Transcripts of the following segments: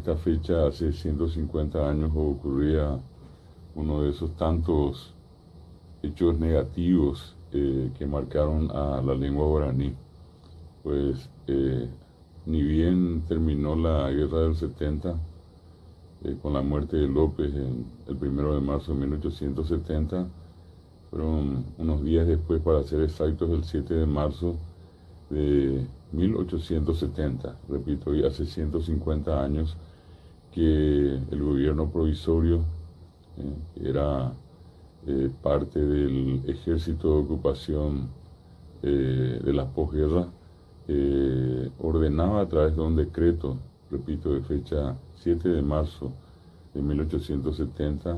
Esta fecha, hace 150 años, ocurría uno de esos tantos hechos negativos que marcaron a la lengua guaraní. Pues ni bien terminó la guerra del 70, con la muerte de López en el 1 de marzo de 1870, fueron unos días después, para ser exactos, el 7 de marzo de 1870, repito, y hace 150 años que el gobierno provisorio, que era parte del ejército de ocupación de la posguerra, ordenaba a través de un decreto, repito, de fecha 7 de marzo de 1870,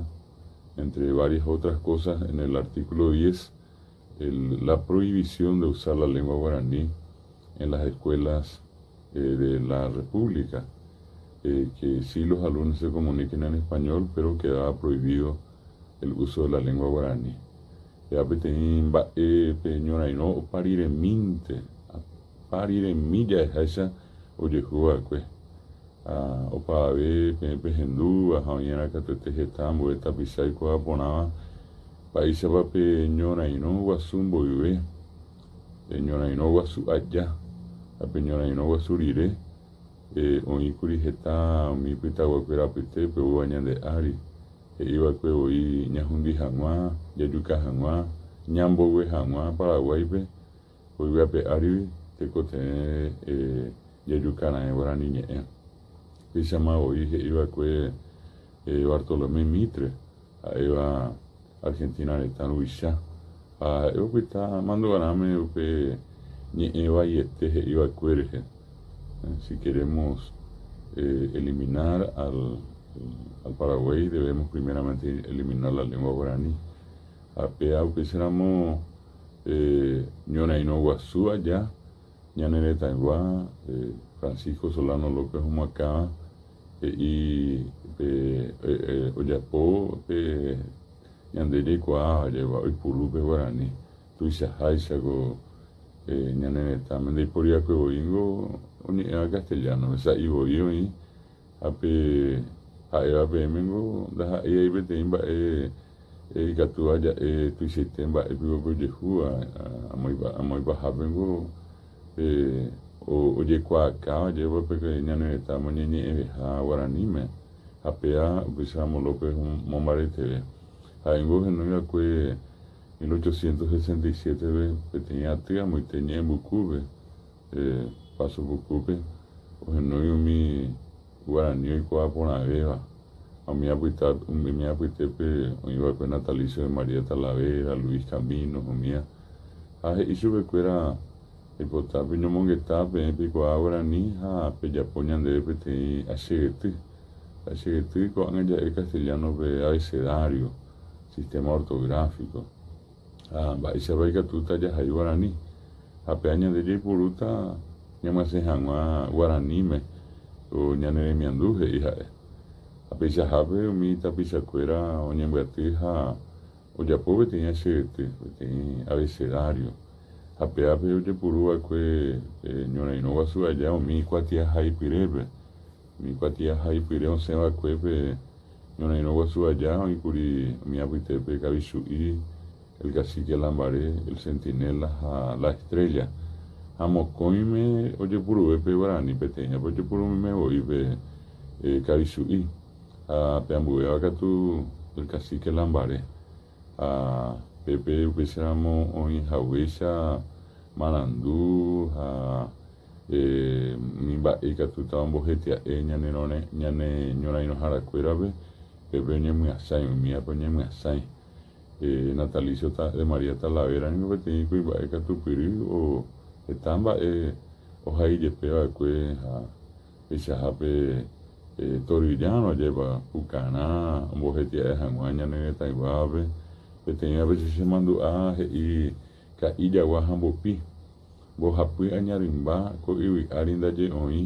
entre varias otras cosas, en el artículo 10, la prohibición de usar la lengua guaraní en las escuelas de la República, que sí los alumnos se comuniquen en español, pero quedaba prohibido el uso de la lengua guaraní. Ya peteĩ mba'e pe ñorairõ opa riremínte, opa riremi jaheháicha ojehuva'ekue. Ha opavave peẽ pehendúva ha oĩ'arã katuete heta ambue tapicha oikuaa porãva mba'éichapa pe ñorairõ guasu mboyve, pe ñorairõ guasu aja ha pe ñorairõ guasu rire, oĩkuri heta umi pytaguakuéra apytépe oúva ñande ári, he'iva'ekue voi ñahundi hag̃ua, jajuka hag̃ua, ñambogue hag̃ua Paraguáipe, ko yvy ape árigui tekotevẽ jajuka raẽ guarani ñe'ẽ. Péichama voi he'iva'ekue Bartolomé Mitre, ha'éva Argentina retã ruvicha, ha ha'e opyta mandu'arãme upe ñe'ẽ vaiete he'iva'ekue rehe. Si queremos eliminar al Paraguay, debemos primeramente eliminar la lengua guaraní. Ha péa upéicharamo ñorairõ guasu aja ñane retãygua Francisco Solano López omoakãva he'i pe ojapo pe ñande jaikuaáva jeva oipuru pe guarani tuichaháicha ko ñane retãme ndaiporiakue voíngo oñe'ẽva castellano sa'i voi oĩ ha pe ha'éva peẽmengo ndaha'éi peteĩ mba'e ikatúva ja'e tuichaite mba'e piko pe ojehúva amo ipahápengo ojekuaakáva jeva pe ñane retãme oñeñe'ẽveha guaraníme ha péa upéicharamo López mombareteve. Ha'éngo ohenóiva'ekue 1867-pe peteĩ aty amoite ñe'ẽmbukúpe, Paso Pukúpe, ohenói umi guarani oikuaa porãvéva ha umi apytépe oĩva'ekue Natalicio de María Talavera, Luis Caminos, umía, ha he'i chupekuéra aipota peñomongeta peẽ peikuaa guarani ha pejapo ñandéve peteĩ achegety. Achegety ko'ág̃a ja'e castellano-pe abecedario, sistema ortográfico, ha mba'éichapa ikatúta jahai guarani ha péa ñande jaipurúta ñamyasẽ hag̃ua guaraníme ko ñane remiandu he'i ha'e. Ha peichahápe umi tapichakuéra oñembyaty ha ojapo peteĩ achegety, peteĩ abecedario, ha péape ojepuruva'ekue pe ñorairõ guasu aja umi kuatiahaipyrépe. Umi kuatiahaipyre osẽva'ekue pe ñorairõ guasu aja oĩkuri umi apytépe Kavichu'i, El Cacique Lambaré, El Centinela ha La Estrella. Ha mokõime ojepuruve pe guarani, peteĩvape ojepurumeme voi pe Kavichu'i ha pe ambuéva katu El Cacique Lambaré. Ha pépe upéicharamo oĩhaguéicha marandu ha umi mba'e ikatúta ombohetia'e ñane ñorairõharakuérape, pépe oñemyasãi, umívape oñemyasãi. Natalicio de María Talavera ningo peteĩ kuimba'e katupyry heta mba'e ohaijepeva'ekue ha peichahápe toryjárõ ajépa pukarã ombohetia'e hag̃ua ñane retãyguávape. Peteĩvape che chemandu'a he'i ka'i jagua ha mbopi. Mbohapy añarymba ko yvy ári ndaje oĩ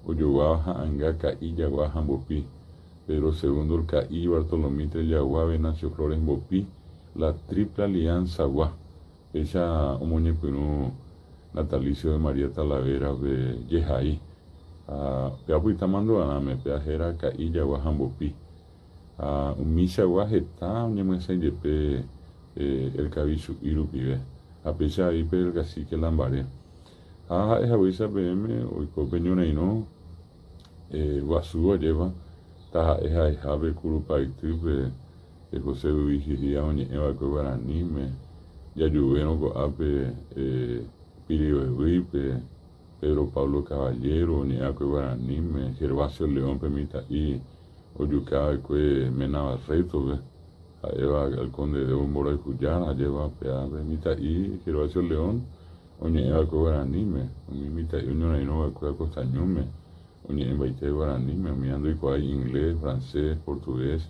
ojoguáva ha'anga ka'i jagua ha mbopi. Pedro Segundo el Ka'i, Bartolomé Mitre Jagua, Venancio Flores Mbopi, la Triple Alianza-gua. Péicha omoñepyrũ Natalicio de María Talavera-pe jehai. Ha péva opyta mandu'arãme, péva héra Ka'i Jagua ha Mbopi. Ha umíchagua heta oñemyasãi jepe El Kavichu'i rupive, ha péicha avei pe El Cacique Lambaré. Ha ha'e haguéicha peẽme oiko pe ñorairõ guasu ajépa, taha'e ha'ehápe Kurupa'ytýpe José Luis Díaz oñe'ẽ va'ekue guaraníme, jajuvérõ ko'ápe Pirivevýipe, Pedro Pablo Caballero oñe'ẽ va'ekue guaraníme, Gervasio León pe mitã'i ojuka va'ekue Mena Barreto-pe, ha'éva El Conde Deu mborayhujára, ajépa péva pe mitã'i Gervasio León oñe'ẽ va'ekue guaraníme, umi mitã'i oñorairõ va'ekue Acosta Ñúme oñe'ẽmbaite guaraníme, umíva ndoikuaái inglés, francés, portugués,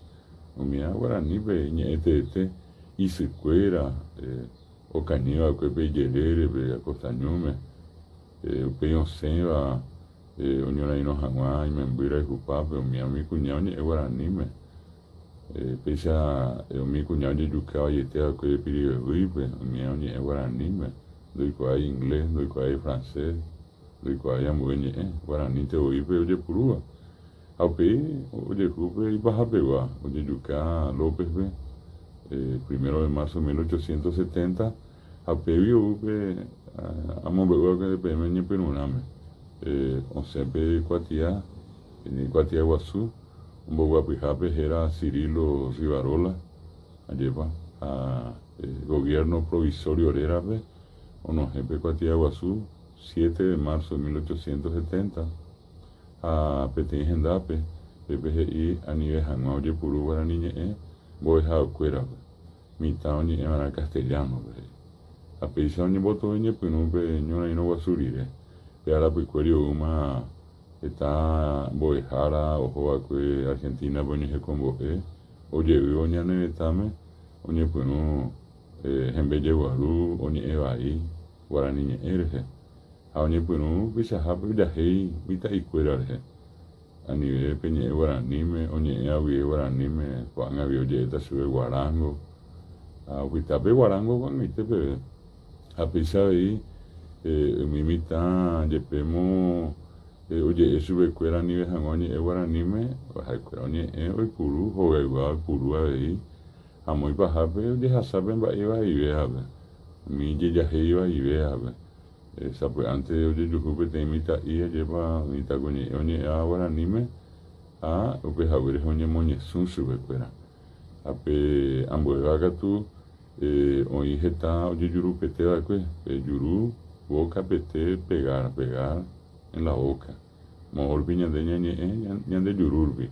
umíva guaranípe iñe'ẽteete isykuéra okañy va'ekue pe ijerére pe Acosta Ñúme, upéi osẽva oñorairõ hag̃ua imemby rayhupápe, umíva umi kuña oñe'ẽ guaraníme. Péicha umi kuña ojejuka vaiete va'ekue Pirivevýipe, umíva oñe'ẽ guaraníme, ndoikuaái inglés, ndoikuaái francés, ndoikuaái ambue ñe'ẽ, guaranínte voi pe ojepurúva. Ha upéi ojehu pe ipahapegua, ojejuka Lópezpe, primero de marzo 1870, ha upégui ou pe amombe'u va'ekue peẽme ñepyrũrãme, osẽ pe kuatia, peteĩ kuatia guasu, Omboguapyhápe héra Cirilo Rivarola, ajépa, ha Gobierno Provisorio rérape onohẽ pe kuatia guasu siete de marzo de 1870, ha peteĩ hendápe pépe he'i anive hag̃ua ojepuru guarani ñe'ẽ mbo'ehaokuérape, mitã oñe'ẽva'erã castellano-pe, he'i. Ha péicha oñembotove ñepyrũ pe ñorairõ guasu rire, pe arapykuéri oúma Heta mbo'ehára oho va'ekue Argentina-pe oñehekombo'e, ojevývo ñane retãme oñepyrũ hembe jeguaru oñe'ẽ vai guarani ñe'ẽ rehe ha oñepyrũ peichahápe ojahéi mitã'ikuéra rehe. Anive pe ñe'ẽ guaraníme, oñe'ẽ aguive guaraníme, ko'ág̃a guive oje'éta chupe guarango. Ha opyta pe guarango ko'ag̃aite peve. Ha péicha avei umi mitã jepémo oje'e chupekuéra anive hag̃ua oñe'ẽ guaraníme, ha'ekuéra oñe'ẽ oipuru, hogaygua oipuru avei, amo ipahápe ojehasa pe mba'e ivaivévape, umi jejahéi ivaivévape. Sapy'ánte ojejuhu peteĩ mitã'i ajépa mitãkuñe'ẽ oñe'ẽva guaraníme ha upe haguére oñemoñesũ chupekuéra. Ha pe ambuéva katu oĩ heta ojejurupete va'ekue, pe juru boca pete pegar, pegar en la boca. Moõ rupi ñande ñañe'ẽ ñande juru rupi.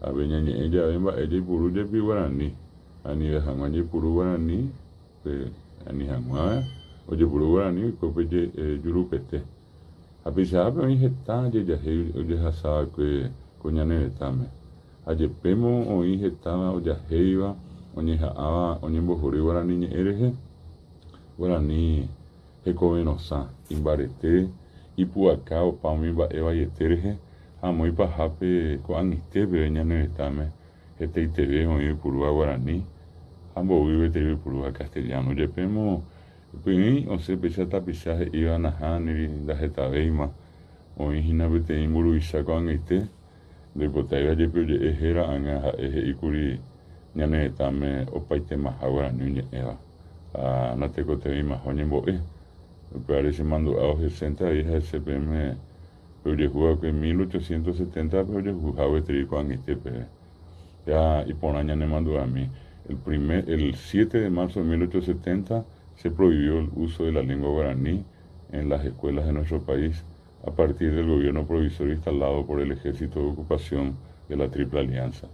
Ha pe ñañe'ẽ jave mba'e jaipuru jepi guarani. Anive hag̃ua jaipuru guarani, pe ani hag̃ua ojepuru guarani oiko pe jurupete. Ha peichahápe oĩ heta jejahéi ojehasa va'ekue ko ñane retãme. Ha jepémo oĩ heta ojahéiva oñeha'ãva oñembohory guarani ñe'ẽ rehe, guarani hekoverosã, imbarete, ipu'aka opa umi mba'e vaiete rehe ha amo ipahápe ko'ag̃aite peve ñane retãme hetaiteve oĩ oipurúva guarani ha mbovy gueteri oipurúva castellano. Jepémo py'ỹi osẽ péicha tapicha he'íva nahániri ndahetavéima oĩ hína peteĩ mburuvicha ko'ag̃aite Ndoipotáiva jepi oje'e héra ág̃a ha'e he'íkuri ñane retãme opaitemaha guarani oñe'ẽva ha natekotevẽimaha oñembo'e. Upévare chemandu'a ohesénte avei ha'ese peẽme pe ojehuva'ekue 1870-pe ojehuha gueteri ko'ag̃aite peve. Ja iporã ñanemandu'ami, el primer, el siete de marzo de 1870 se prohibió el uso de la lengua guaraní en las escuelas de nuestro país a partir del gobierno provisorio instalado por el ejército de ocupación de la Triple Alianza.